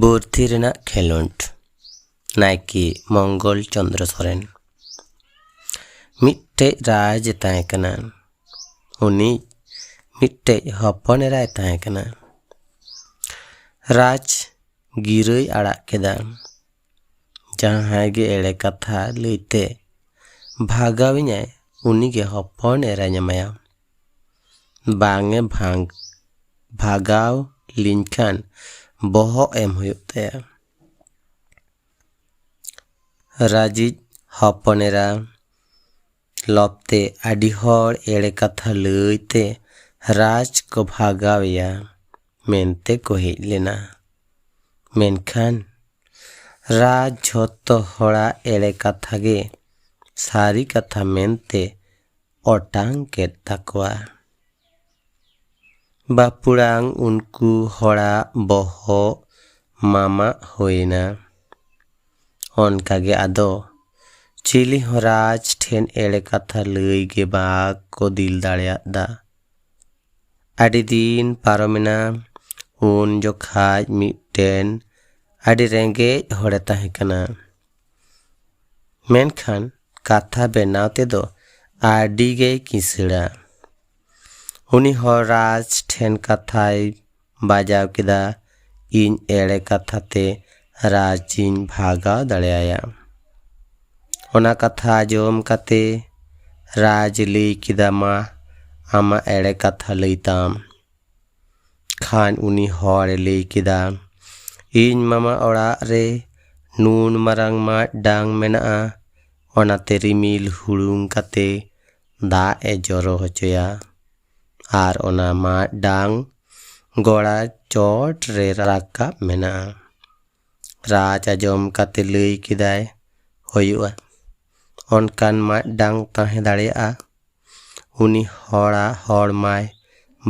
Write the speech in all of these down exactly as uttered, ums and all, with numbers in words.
ᱵᱩᱨᱛᱷᱤ ᱨᱮᱱᱟᱜ ᱠᱷᱮᱞᱳᱸᱰ᱾ ᱱᱟᱭᱠᱮ ᱢᱚᱝᱜᱚᱞ ᱪᱚᱸᱫᱽᱨᱚ ᱥᱚᱨᱮᱱ᱾ ᱢᱤᱫᱴᱮᱡ ᱨᱟᱡᱽ ᱮ ᱛᱟᱦᱮᱸ ᱠᱟᱱᱟ᱾ ᱩᱱᱤ ᱢᱤᱫᱴᱮᱡ ᱦᱚᱯᱚᱱ ᱮᱨᱟᱭ ᱛᱟᱦᱮᱸ ᱠᱟᱱᱟ᱾ ᱨᱟᱡᱽ ᱜᱤᱨᱟᱹᱭ ᱟᱲᱟᱜ ᱠᱮᱫᱟ᱾ ᱡᱟᱦᱟᱸᱭ ᱜᱮ ᱮᱲᱮ ᱠᱟᱛᱷᱟ ᱞᱟᱹᱭᱛᱮ ᱵᱷᱟᱜᱟᱣᱤᱧᱟᱭ, ᱩᱱᱤᱜᱮ ᱦᱚᱯᱚᱱ ᱮᱨᱟᱧ ᱮᱢᱟᱭᱟ᱾ ᱵᱟᱝ ᱮ ᱵᱷᱟᱝ-, ᱵᱷᱟᱜᱟᱣ ᱞᱤᱧ ᱠᱷᱟᱱ ᱵᱚᱦᱚᱜ ᱮᱢ ᱦᱩᱭᱩᱜ ᱛᱟᱭᱟ᱾ ᱨᱟᱡᱤᱡ ᱦᱚᱯᱚᱱ ᱮᱨᱟ ᱞᱚᱵᱛᱮ ᱟᱹᱰᱤ ᱦᱚᱲ ᱮᱲᱮ ᱠᱟᱛᱷᱟ ᱞᱟᱹᱭᱛᱮ ᱨᱟᱡᱽ ᱠᱚ ᱵᱷᱟᱜᱟᱣᱮᱭᱟ ᱢᱮᱱᱛᱮ ᱠᱚ ᱦᱮᱡ ᱞᱮᱱᱟ᱾ ᱢᱮᱱᱠᱷᱟᱱ ᱨᱟᱡᱽ ᱡᱷᱚᱛᱚ ᱦᱚᱲᱟᱜ ᱮᱲᱮ ᱠᱟᱛᱷᱟ ᱜᱮ ᱥᱟᱹᱨᱤ ᱠᱟᱛᱷᱟ ᱢᱮᱱᱛᱮ ᱚᱴᱟᱝ ᱠᱮᱫ ᱛᱟᱠᱚᱣᱟ᱾ ᱵᱟᱹᱯᱩᱲᱟᱝ ᱩᱱᱠᱩ ᱦᱚᱲᱟᱜ ᱵᱚᱦᱚᱜ ᱢᱟᱢᱟᱜ ᱦᱩᱭᱱᱟ᱾ ᱚᱱᱠᱟᱜᱮ ᱟᱫᱚ ᱪᱤᱞᱤ ᱦᱚᱸ ᱨᱟᱡᱽ ᱴᱷᱮᱱ ᱮᱲᱮ ᱠᱟᱛᱷᱟ ᱞᱟᱹᱭ ᱜᱮ ᱵᱟᱠᱚ ᱫᱤᱞ ᱫᱟᱲᱮᱭᱟᱫᱟ᱾ ᱟᱹᱰᱤ ᱫᱤᱱ ᱯᱟᱨᱚᱢᱮᱱᱟ᱾ ᱩᱱ ᱡᱚᱠᱷᱟᱡ ᱢᱤᱫᱴᱮᱱ ᱟᱹᱰᱤ ᱨᱮᱸᱜᱮᱡ ᱦᱚᱲᱮ ᱛᱟᱦᱮᱸ ᱠᱟᱱᱟ᱾ ᱢᱮᱱᱠᱷᱟᱱ ᱠᱟᱛᱷᱟ ᱵᱮᱱᱟᱣ ᱛᱮᱫᱚ ᱟᱹᱰᱤ ᱜᱮᱭ ᱠᱤᱥᱟᱹᱲᱟ᱾ ᱩᱱᱤ ᱦᱚᱲ ᱨᱟᱡᱽ ᱴᱷᱮᱱ ᱠᱟᱛᱷᱟᱭ ᱵᱟᱡᱟᱣ ᱠᱮᱫᱟ, "ᱤᱧ ᱮᱲᱮ ᱠᱟᱛᱷᱟ ᱛᱮ ᱨᱟᱡᱽ ᱤᱧ ᱵᱷᱟᱜᱟᱣ ᱫᱟᱲᱮᱭᱟᱭᱟ᱾" ᱚᱱᱟ ᱠᱟᱛᱷᱟ ᱟᱸᱡᱚᱢ ᱠᱟᱛᱮ ᱨᱟᱡᱽ ᱞᱟᱹᱭ ᱠᱮᱫᱟ, "ᱢᱟ, ᱟᱢᱟᱜ ᱮᱲᱮ ᱠᱟᱛᱷᱟ ᱞᱟᱹᱭ ᱛᱟᱢ᱾" ᱠᱷᱟᱱ ᱩᱱᱤ ᱦᱚᱲᱮ ᱞᱟᱹᱭ ᱠᱮᱫᱟ, "ᱤᱧ ᱢᱟᱢᱟ ᱚᱲᱟᱜ ᱨᱮ ᱱᱩᱱ ᱢᱟᱨᱟᱝ ᱢᱟᱫ ᱰᱟᱝ ᱢᱮᱱᱟᱜᱼᱟ, ᱚᱱᱟᱛᱮ ᱨᱤᱢᱤᱞ ᱦᱩᱲᱩᱝ ᱠᱟᱛᱮ ᱫᱟᱜ ᱮ ᱡᱚᱨᱚ ᱦᱚᱪᱚᱭᱟ, ᱟᱨ ᱚᱱᱟ ᱢᱟᱫ ᱰᱟᱝ ᱜᱚᱲᱟ ᱪᱚᱴ ᱨᱮ ᱨᱟᱠᱟᱵ ᱢᱮᱱᱟᱜᱼᱟ᱾" ᱨᱟᱡᱽ ᱟᱸᱡᱚᱢ ᱠᱟᱛᱮ ᱞᱟᱹᱭ ᱠᱮᱫᱟᱭ, "ᱦᱩᱭᱩᱜᱼᱟ, ᱚᱱᱠᱟᱱ ᱢᱟᱫ ᱰᱟᱝ ᱛᱟᱦᱮᱸ ᱫᱟᱲᱮᱭᱟᱜᱼᱟ?" ᱩᱱᱤ ᱦᱚᱲᱟᱜ ᱦᱚᱲ ᱢᱟᱭ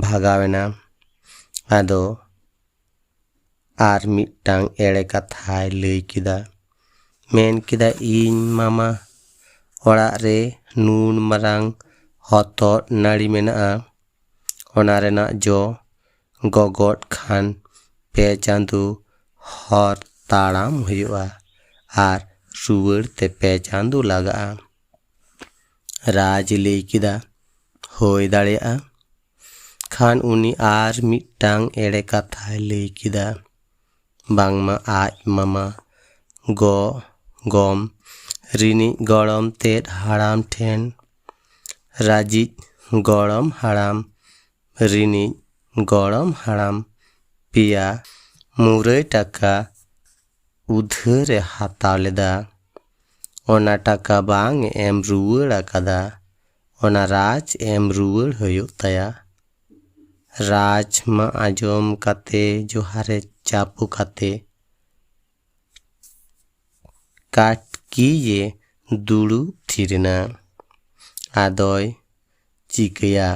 ᱵᱷᱟᱜᱟᱣᱮᱱᱟ᱾ ᱟᱫᱚ ᱟᱨ ᱢᱤᱫᱴᱟᱝ ᱮᱲᱮ ᱠᱟᱛᱷᱟᱭ ᱞᱟᱹᱭ ᱠᱮᱫᱟ᱾ ᱢᱮᱱ ᱠᱮᱫᱟ, "ᱤᱧ ᱢᱟᱢᱟ ᱚᱲᱟᱜ ᱨᱮ ᱱᱩᱱ ᱢᱟᱨᱟᱝ ᱦᱚᱛᱚᱫ ᱱᱟᱹᱲᱤ ᱢᱮᱱᱟᱜᱼᱟ, ᱚᱱᱟ ᱨᱮᱱᱟᱜ ᱡᱚ ᱜᱚᱜᱚᱫ ᱠᱷᱟᱱ ᱯᱮ ᱪᱟᱸᱫᱚ ᱦᱚᱨ ᱛᱟᱲᱟᱢ ᱦᱩᱭᱩᱜᱼᱟ ᱟᱨ ᱨᱩᱣᱟᱹᱲ ᱛᱮ ᱯᱮ ᱪᱟᱸᱫᱚ ᱞᱟᱜᱟᱜᱼᱟ᱾ ᱨᱟᱡᱽ ᱞᱟᱹᱭ ᱠᱮᱫᱟ, ᱦᱳᱭ ᱫᱟᱲᱮᱭᱟᱜᱼᱟ᱾ ᱠᱷᱟᱱ ᱩᱱᱤ ᱟᱨ ᱢᱤᱫᱴᱟᱝ ᱮᱲᱮ ᱠᱟᱛᱷᱟᱭ ᱞᱟᱹᱭ ᱠᱮᱫᱟ, ᱵᱟᱝᱢᱟ ᱟᱡ ᱢᱟᱢᱟ ᱜᱚ ᱜᱚᱢ ᱨᱤᱱᱤᱡ ᱜᱚᱲᱚᱢ ᱛᱮᱫ ᱦᱟᱲᱟᱢ ᱴᱷᱮᱱ ᱨᱟᱡᱤᱡ ᱜᱚᱲᱚᱢ ᱦᱟᱲᱟᱢ ᱨᱤᱱᱤᱡ ᱜᱚᱲᱚᱢ ᱦᱟᱲᱟᱢ ᱯᱮᱭᱟ ᱢᱩᱨᱟᱹᱭ ᱴᱟᱠᱟ ᱩᱫᱷᱟᱹᱨ ᱮ ᱦᱟᱛᱟᱣ ᱞᱮᱫᱟ᱾ ᱚᱱᱟ ᱴᱟᱠᱟ ᱵᱟᱝ ᱮ ᱮᱢ ᱨᱩᱣᱟᱹᱲ ᱟᱠᱟᱫᱟ᱾ ᱚᱱᱟ ᱨᱟᱡᱽ ᱮᱢ ᱨᱩᱣᱟᱹᱲ ᱦᱩᱭᱩᱜ ᱛᱟᱭᱟ᱾ ᱨᱟᱡᱽ ᱢᱟ ᱟᱸᱡᱚᱢ ᱠᱟᱛᱮ ᱡᱚᱦᱟᱨᱮ ᱪᱟᱯᱚ ᱠᱟᱛᱮ ᱠᱟᱴᱠᱤᱭᱮ ᱫᱩᱲᱩᱵ ᱛᱷᱤᱨ ᱮᱱᱟ᱾ ᱟᱫᱚᱭ ᱪᱤᱠᱟᱹᱭᱟ?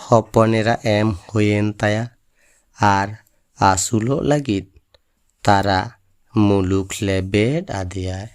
ᱦᱚᱯᱚᱱ ᱮᱨᱟ ᱮᱢ ᱦᱩᱭᱮᱱ ᱛᱟᱭᱟ ᱟᱨ ᱟᱹᱥᱩᱞᱚᱜ ᱞᱟᱹᱜᱤᱫ ᱛᱟᱨᱟ ᱢᱩᱞᱩᱠ ᱞᱮᱵᱮᱫ ᱟᱫᱮᱭᱟᱭ᱾